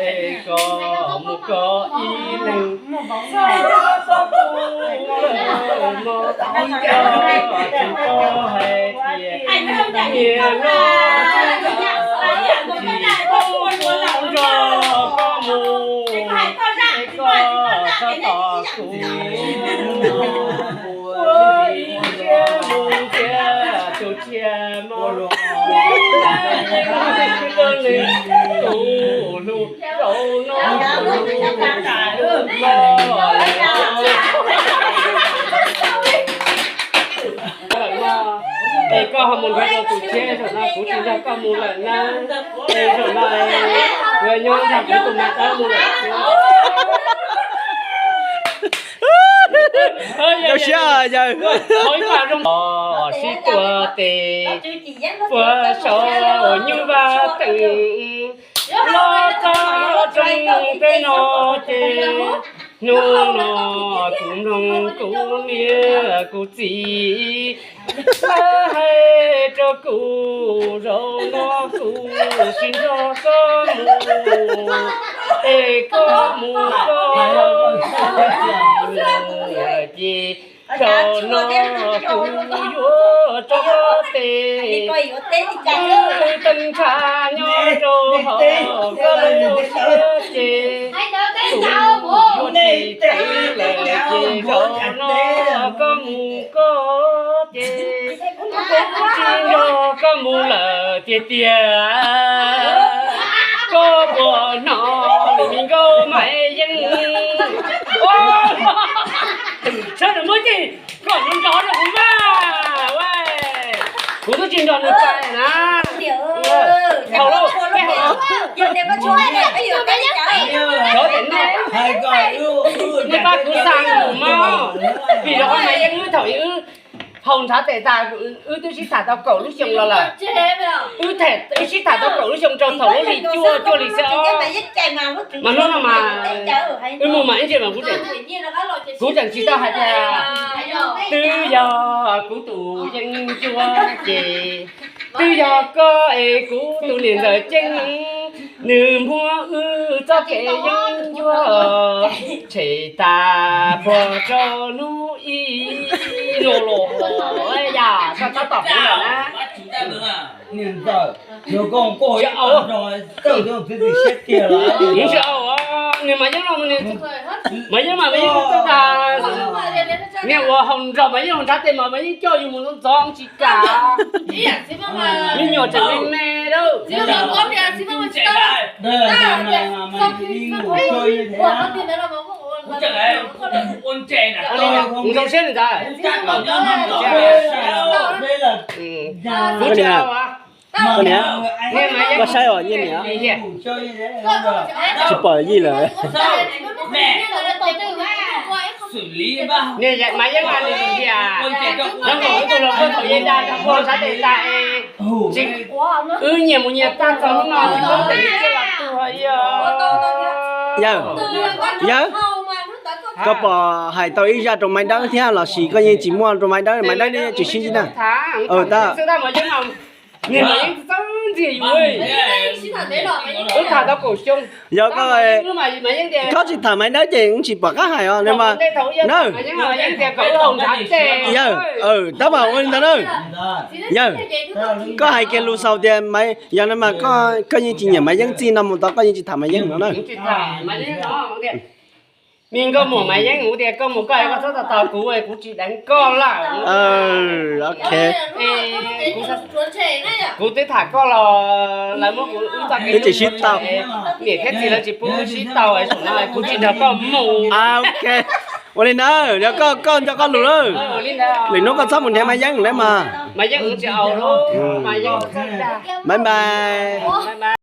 Es koj mus koj ib leeg, koj tsis paub hais tias niag no tsis pub nrog koj mus, es koj txhob tos kuv. Ua ib siab mus thiab tus tshiab mog, tus hlub zaum no. Es koj ho mus nrog rau tus tshiab zaum no, kuv tsis nrog koj mus lawm na. Es zaum no kuv nyob nrog kuv tus ma dab mus lawm. Zoo siab yawg. Sib tua tes puag saum nyuj vaj teem, los txog rooj teb no ces hnub no kuv mloog kuv niam kuv txiv lawv hais rau kuv, zaum no kuv tsis nrog koj mus, es koj mus koj, ces zaum no kuv yuav tso koj tes, wb teeb ntshav nyob rau hauv koj lub siab ces, kuv yuav tsis teeb lawm ces zaum no koj mus koj ces, kuv tsis nrog koj mus lawm tiag tiag. Koj puas hnov lwm nkauj Maiv Yeeb? Sawv daws muab ceg kom nrov nrov rau kuv mas. Kuv twb tsis nrog nws pais na. Thaum nws pab kuv xa kuv mog, vim rau qhov Maiv Yeeb wb thaum wb haus ntshav tes tas, wb twb sib tham tau kaum lub xyoo los lawm. Wb sib tham tau kaum lub xyoo rau thaum lub hli cuaj cuaj hli xya ob. Mas hnub no mas wb mus mas ib ntsis mas kuv tseem, kuv tseem tsis tau hais tias twb yog kuv tus yeeb ncuab ces, twb yog koj es kuv tus niam ntxawm Ceeb, nws muab wb txoj kev yeeb ncuab tshem tas puag rau hnub ib no los yam koj txhob tom kuv lawm na. Tsis au, nws mas yeeb no, mas yeeb mas mas yeeb txoj tas, niag uas haus nrog mas yeeb haus ntshav tes mas mas yeeb coj yus mus ntxov ntxov tsis kam. Me nyuam tseem me me lawm. Kuv zoo siab ntawd. Kuv tsis au. Koj saib os, Yij niam, tsis pom Yij lawm. Mas yeeb mas li tias, nyob nkaus wb tug hluas nkauj thaum Yij da cov pog sab tes tas es, wb nyias mus nyias tag txog hnub no tsis paub tias nws thiaj los tuag os. Yawg, yawg, koj pom hais tau ib zaj rau Maiv Dawb thiab los sis koj yeej tsis muaj rau Maiv Dawb, Maiv Dawb neb tsis sib ntsib na? Tab Yog koj, koj tsis tham Maiv Dawb ces wb tsis pom qab hais os na. Yawg, tab mas ua li ntawd na. Yawg, koj hais kiag lus xaus tias, yog no mas koj yeej tsis nyiam Maiv Yeeb txij no mus tod koj yeej tsis tham Maiv Yeeb no na. Me nkauj muam Maiv Yeeb, kuv tias koj mus koj es koj txhob tos tos kuv, kuv tsis deev koj lawm. Ok. Kuv twb tham koj los lawv muab kuv wb txoj kev, wb tsis sib tau, niam thiab txiv lawv tsis pub wb sib tau, kuv tsis nrog koj mus. Ok. Ua li na, yog koj, koj nco koj lus lawm. Lwm hnub koj txhob mus nrhiav Maiv Yeeb lawm mas. Maiv Yeeb tsis au lawm. Bye bye.